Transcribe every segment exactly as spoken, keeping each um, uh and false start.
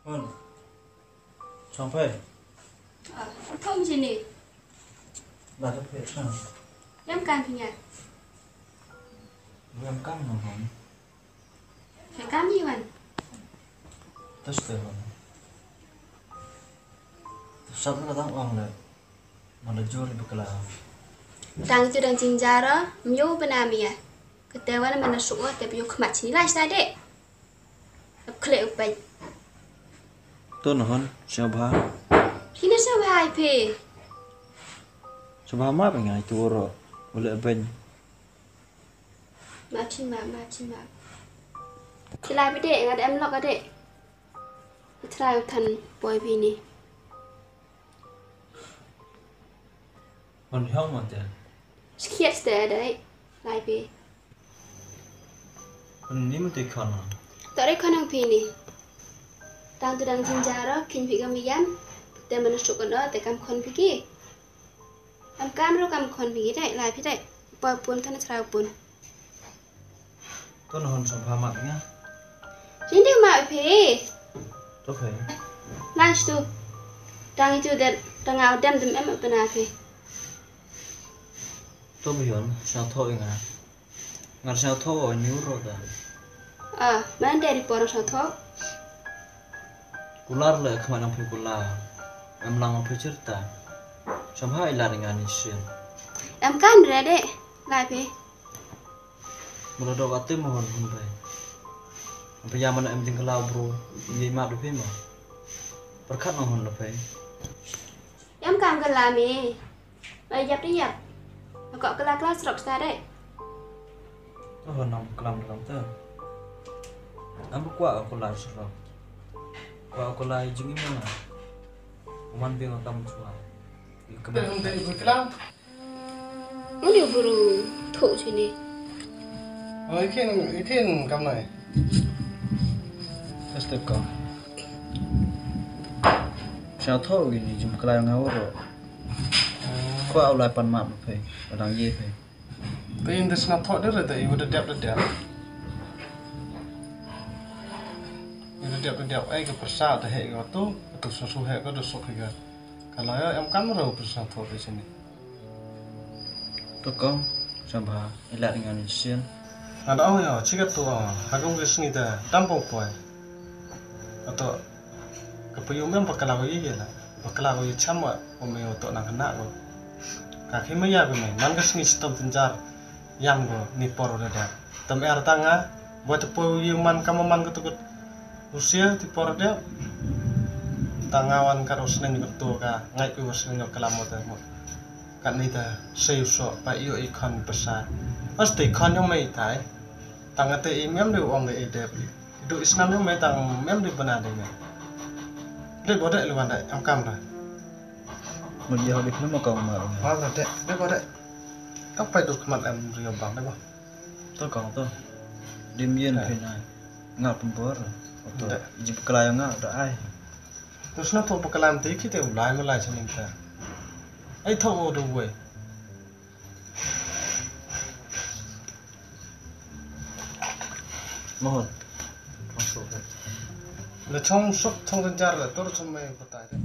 Hon. Chong phai. Ah, thom sini. La da phai chang. Yam kan phi nga. Yam kan no hon. Phi kan ni wan. Tas te hon. Sat la dang ong le. Mala jor bakla. Dang tu dang jingjara, myo bana mia. Kete wan mana suwa te pyo khmat sini la sa de. Khle u peit. To nahon, shabha. Hina shabha ai phi. Shabha ma ba ngai tu ro. Ule ben. Ma phi ma, ma phi ma. Kilai phi de, nga de em lok de. Trai u than poi phi ni. Hon hiong ma te. Skhiat ste dai. Lai phi. Hon ni ma te khon. To re khon ang phi ni. Tang tu dang jingjara, kin phi gam yam. Te mana suk do, te kam khon phi ki. Am kam ro kam khon phi ki dai, lai phi dai. Poi pun than trai pun. To nahon song pha mat nga. Jin dei ma phi. To phi. Nice tu. Dang itu der, dang au dem dem em pena phi. To bion, sa tho nga. Ngar sa tho o nyu ro da. Ah, man dei di por sa tho. Kular le khmat nang phi kular. Em lang phi cerita. Song pha ilar nga ni sien. Em kan re de, lai phi. Mula dok ate mohon hun pai. Apa ya mana em jingkala bro. Ye ma du pai ma. Perkat mohon la pai. Em kam kala me. Ai yap de yap. Ko kala kala srok sta de. Oh nam klam dalam te. Am kwa kala srok. Kwa kala jing mana. Man bing kam chua. Kemana? Uni buru thok sini. Oh, ikin, ikin kam nai. Step kam. Sa thok gini jum kelai ngawur. Ko au lai pan map pe, padang ye pe. Pe in des na thok der te iu de dep de dep. Iu de dep de dep ai ke persa te he ko tu, tu susu he ko de sok he ko. Kalau ya em kam ro persa thok di sini. To kong, shabha, ilat ngan sien. Ada ong ya, chikat tu ong, hagong ke sngi ta, tampong poi. Ato, ka payu mem bakla ko ye la, bakla ko ye cham wa, ko me to nang kena ko. Ka khi me ya ko me, man ke sngi stom tenjar, yang ko, ni por da da. Tam er tanga, buat te poi ye man kama man ko tukut. Usia ti por da. Tangawan ka rosnen ko to ka, ngai ko rosnen ko kalam mo ta mo. Kan ni ta sei u so pa io i khon pasa. Os te khon yong mai tai. Tang ate i mem de ong de i de. Du isnam yong mai tang mem de bana de mem. De bode luan de am kam ra. Mun dia di film ko ma. Ma ra de, de bode. Tak pai du khmat em rio bang de ba. To kong to. Dim yen phi na. Nga pun bor. To. Jip kelai nga to ai. Terus na to pekalam ti kita ulai melai sening ta. Ai to o do we. Mohon. Masuk. Le chong sok chong renjar le tur chong mai kota de.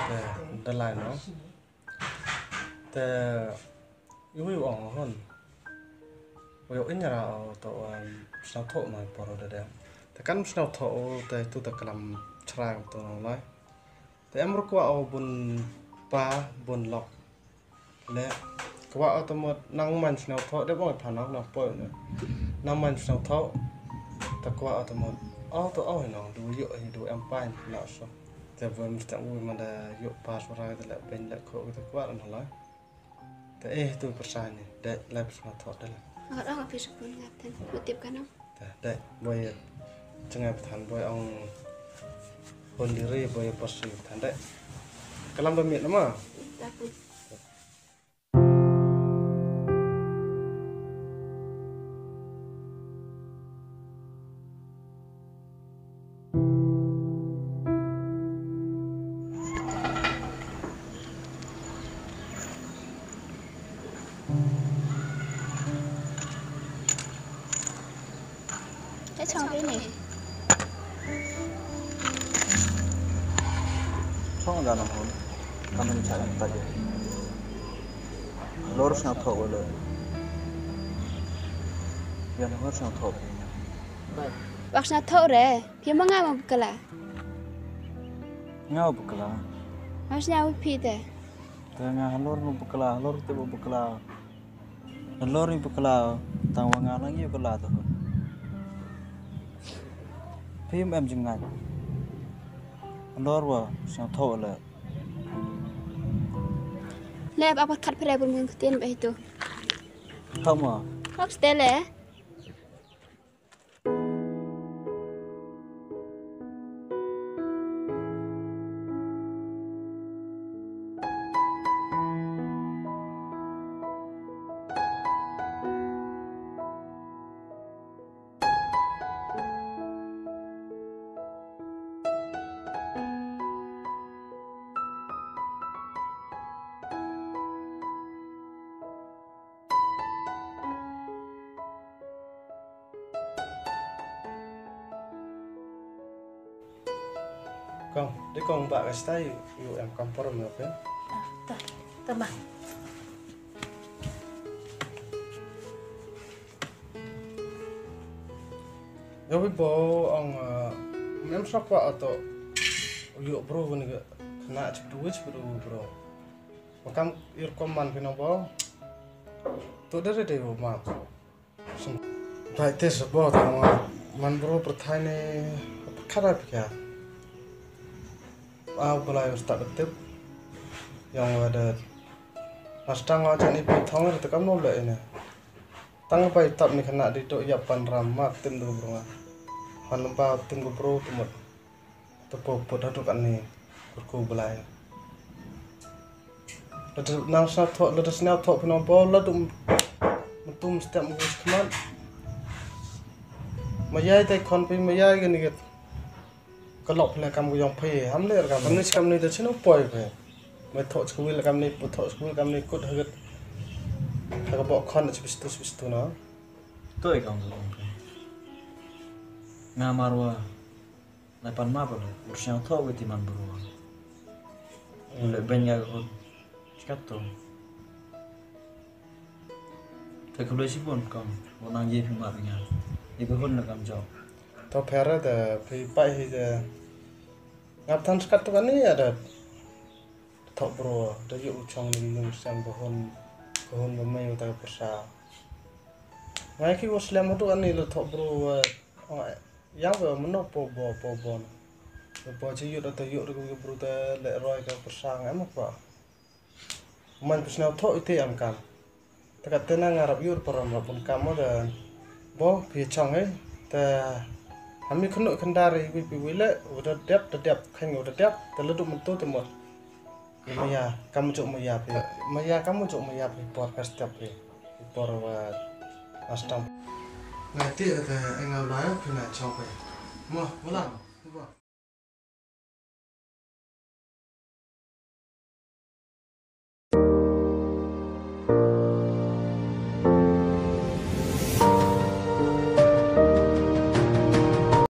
Te, da lai no. Te, iwi ong hon. Wi ong inyara o to, um, sna tho ma por da de. Te kan sna tho o te tu te kalam chra to no lai. Te em ru kwah o bun pa bun lok. Le kwah o te mut nang man sna tho de bong pha nang na poi ne. Nang man sna tho. Te kwah o te mut. O to o nang du yu hi du em pa na so. Te bun mesti u man da yu pa so ra te le ben le ko te kwah na lai. Te eh tu persa ni, dek lai persa thok dek. Ngat ong api sepun ngaten, kutip kan ong. Te dek, boi chengai pethan, boi ong pun diri, boi persi pethan dek. Kalam ba mit nama? Takut. Chong te ne. Chong da na hon. Kan ni cha ta je. Lor sna tho wala. Yan hor sna tho. Wak sna tho re. Phi ma nga ma bakla. Nga bakla. Ma sna u phi te. Te nga halor nu bakla, halor te bakla. Halor ïa bakla, tang wa nga nang ïa bakla tu. Phim em jingngait. Halor wa, sngewthuh le. Le, ba pat khat phere bun bun ktien ba itu. Thok mo. Thok ste le. Kong, dei kong ba ka stai yu em kam por me pe. Ta, ta ma. Yo bi bo ong, eh, mem sokwa ato yu bro ni ga na chip du chip du bro. Makam ir kom man pino bo. To dere de bo ma. Bai te sabo tang wa man bro perthai ne khara pika. Au belai ustad tip. Yang wa da. Astang wa chan ipi thong te kam no le ine. Tang bai tap ni khana di to ya pan ram ma tim du bro nga. Han ba tim bro tu mut. Te po put haduh kan ni kurku belai. Lada nang sna tho, lada sna tho pino bo lada mentum setiap minggu sekemat. Mayai tai kon pi mayai gani git. Kelok pila kam guyong pi ham le kam ni kam ni da chino poi pi. Mai tho chkwil kam ni, pu tho chkwil kam ni kut hagit. Haga bo kon chibistu chibistu na. Toi kam tu. Nga marwa. Lai pan ma pale, ur sngewthuh wei ti man bru. Ule ben nga ko. Chikat to. Te kule si pun kam, wonang ye phi mar nga. Ye ko hon na kam jok. To pera de, phi pai hi de. Ngap than chikat to kani ya de. Thok bru, de yu chong ni yung sang ko hon, ko hon ba mai uta persa. Ngai ki wo slem to kani le thok bru, eh, Yang ba mano po bo po bo. Bo chi yut ata yut ru bru ta le roi ka persang em ko. Man pis na tho ite am kam. Ta ka tena ngarap yur param rap pun kam da. Bo pi chong eh. Ta ami khnu khandar i wi pi wi le uda dep ta dep khang uda dep ta ledu mentu te mot. Maya kam juk maya pi. Maya kam juk maya pi por ka step pi. Por wa astam. Ngai ti ta engal ba pi na chong pi. Mo, mo la.